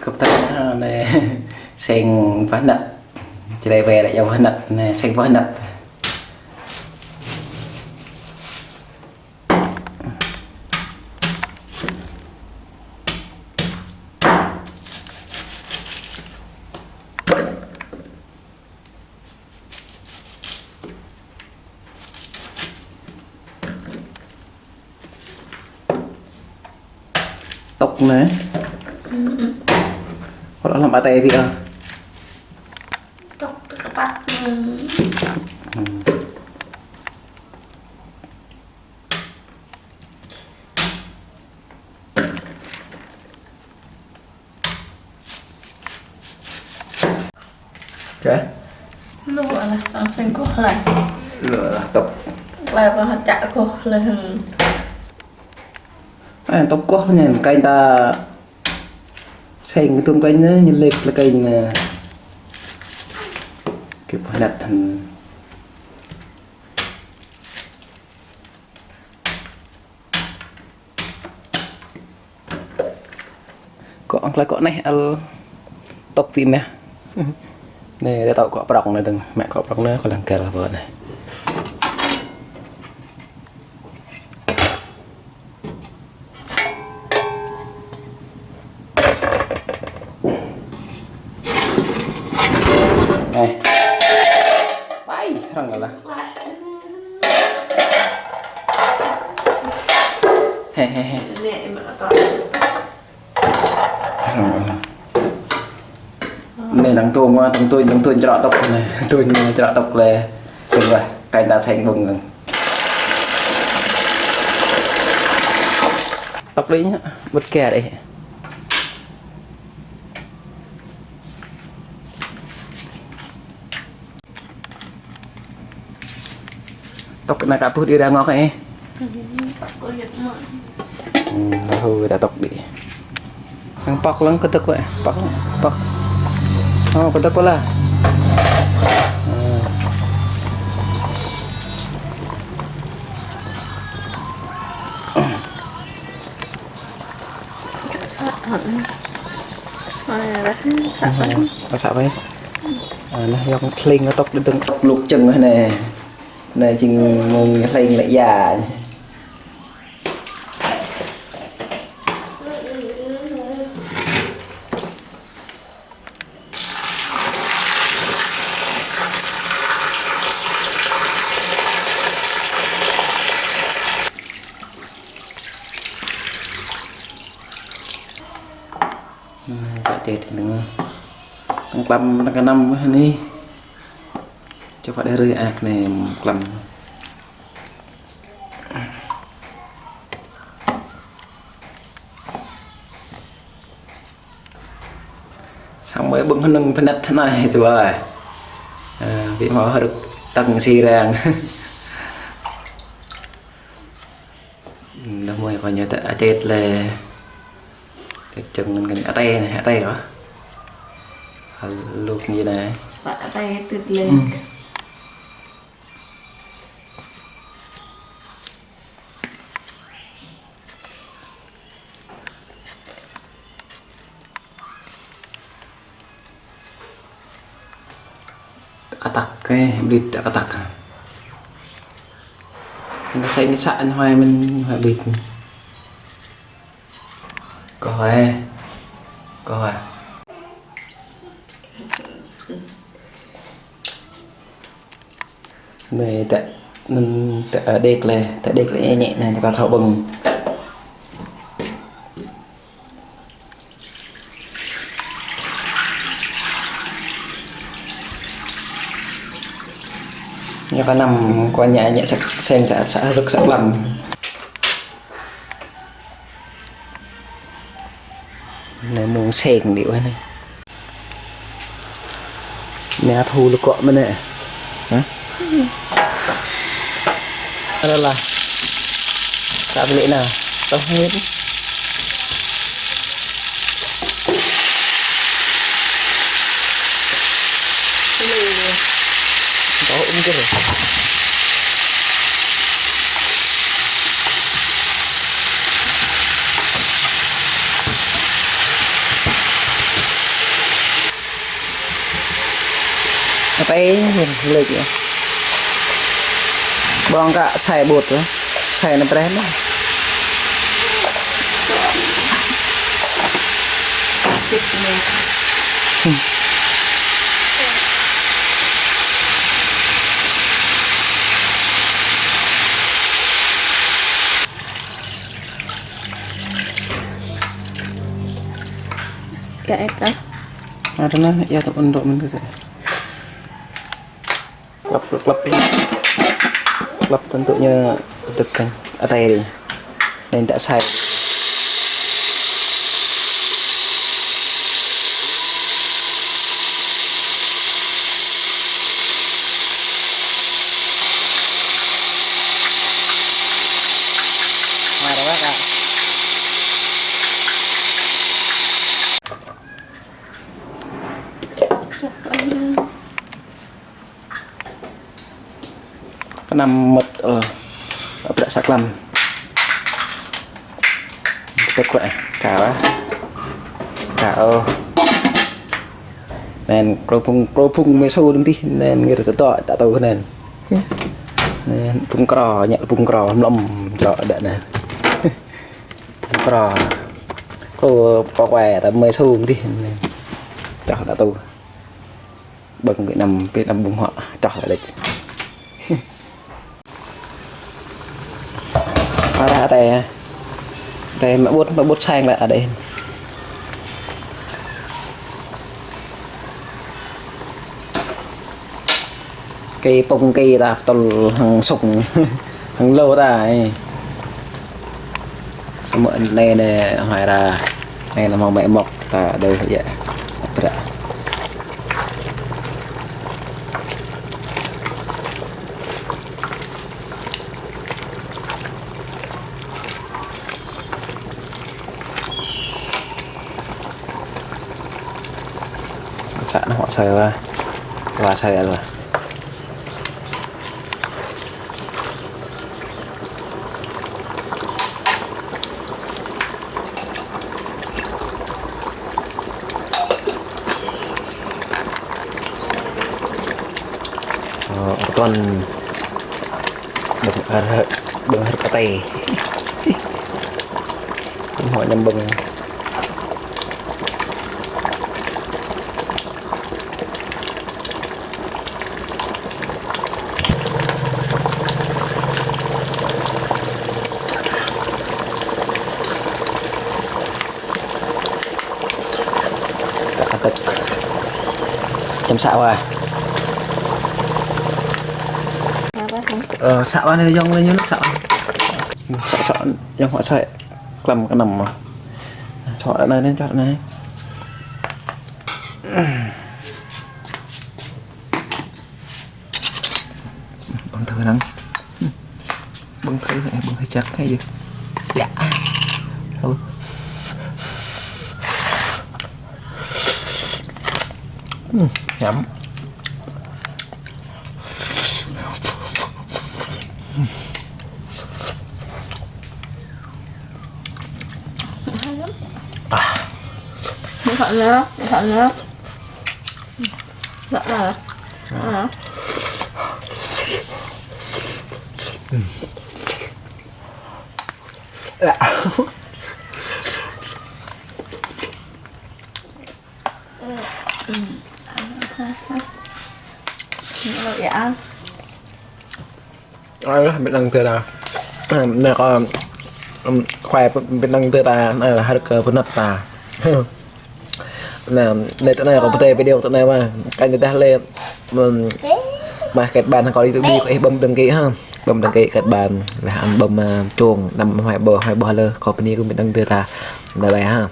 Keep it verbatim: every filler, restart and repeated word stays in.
Kơp tơ̆ng anai, seng pơhnăt. Čơđai wai ră ia pơhnăt, anai seng pơhnăt. Tŏk anai. Kâo lăm pă tơi ƀiă. Tŏk tơ kơpăt. Oke. Lu lah, langsung kuh lah. Lu lah, tŏk. Lah, bah, čă kuh lah. Ơ, tŏk kuh anai, kơi ta seng tơm kơi anai, ñu lĕk lĕk kơi anai. Kơp pơhnăt. Kŏ ang klai kŏ anai ăl tŏk pi mah. Anai, dah tŏk kŏ prŏng anai tơ̆ng. Mă kŏ prŏng anai, kâo lăng kơl ƀơi anai. Anai. Pai, răng lah. He, he, he. Anai, anai, anai. Anai, đang tuôn, đang tuôn, đang tuôn črŏ tŏk anai. Tuôn črŏ tŏk lĕ. Tơ̆ng lah, kơi ta seng ƀơ̆ng. Tŏk đih ñu, ƀut kơ đih. Tŏk anai kơ ƀuh đĭ ra ngŏ kơ ih. Hm, ƀu dah tŏk đĭ. Yang pŏk lăng kơdơ̆k wơ̆t, pŏk, pŏk. Ơ, kơdơ̆k wơ̆t lah. Ơ. Sat hŏ. Ơ, sat hŏ. Ơ, sat hŏ. Ơ, anai yŏng hlĕng tŏk đĭ tơ̆ng tŏk lŭk čơ̆ng anai. Anai jing mơ̆ng hlĕng lĕ ia. Hm, pă tĕt anai. Tơ̆ng klăm tơ̆ng kơnăm anai. Čơpă đơi rơi ak anai klăm. Samơ̆ ƀơ̆ng hơnơ̆ng pơhnăt anai tui ơi. Ơ, ƀu hmâo hơdrô̆ tơ̆ng si răng. Dah mơi kơ ñu tơ atĕt lĕ. Tơ čơ̆ng ngăn ngăn atĕt anai, atĕt kơ. Hal lŭk ñu anai. Tơ atĕt tŭt lĕ. Hm. Kơtăk kơ, blit kơtăk. Anai sĕ ñu săk anai hoai mơ̆n, hoai blit. Kơ hoai. Kơ hoai. Anai tơ, anŭn tơ, ơ, đĕk lĕ, tơ đĕk lĕ ñĕ ñĕ anai, tơpă thâo ƀơ̆ng. Ñu kơnăm kơ ñĕ ñĕ săk, sĕng săk, săk rơ̆k săk lăm. Anai mơ̆ng sĕng đĭ wơ̆t anai. Anai thu lơkŏ mơ̆n anai. Hă? Ơ lah. Tơ pơlĕ anai. Tơ hĕt. Tơ ŭm kơ. Pơtê ñu lĕ yơh. Ƀơ̆ng kơ sai ƀut yơh. Sai anŭn preh anŭn. Yă, ĕp tah. Ada nah, yă, tŏk unduk mơ̆n kơ sĕ. Klăp, klăp, klăp. Klăp tentunya dơ̆k kơ atơi đi. Nên ta sai. Mara wa ka. Kơnăm mơ̆t, ơ, ƀră sa klăm. Tơk kơ, ka wa. Ka, ơ. Nên, krô phung, krô phung mê su đơ̆ng tih, nên, ngir tơtŏ, ta tŭ nên. Nên, phung krô, ñăk phung krô, mlŏm, trŏ, đă nên. Phung krô. Krô, pô quay, ta mê su đơ̆ng tih, nên. Čŏh, ta tŭ. Ƀơ̆ng Việt Nam, Việt Nam ƀơ̆ng huă, čŏh lĕ. Ară tê, tê mă ƀut, mă ƀut sang lĕ adih. Kơ pŭng kơ ta tŭl hăng sŭk, hăng lô ta, ê. Samơ̆ anai nê, hơmâo ra, anai nê hơmâo mă mŏk ta đơi yă. Ƀră. Să nă huă asơi wa. Wa asơi wa. Ơ, rơtuăn. Ƀơ̆ng hơr, ƀơ̆ng hơr pơtê. Hơmâo ñăm ƀơ̆ng. Kơ atăk. Čăm să wa. Ơ, să wa anai yŏng lĕ ñu, să wa. Să, să, yŏng huă asơi. Klăm kơnăm mơ̆. Čŏh anai, anai, čŏh anai. Ƀơ̆ng thử năng. Ƀơ̆ng thử, ơ, ƀơ̆ng thử čăk hă yơh. Yă. Ơ. Ưm, ñăm. Ơ. Ơ. Ơ, ƀing đang tơ ta. Anai kơ, ưm, khoai ƀing đang tơ ta, anai hơr kơ pơnăt ta. Anai, anai tơ anai kơ pơtê video tơ anai mơ̆n. Kơ anai dah lĕ, ưm, mă kết bạn kơ YouTube kơ ih bấm đăng ký ha. Bấm đăng ký kết bạn, lĕ ăn bấm, ơ, chuông, năm hai bơ, hai bơ lơ, kơ pơni kơ ƀing đang tơ ta. Bye bye ha.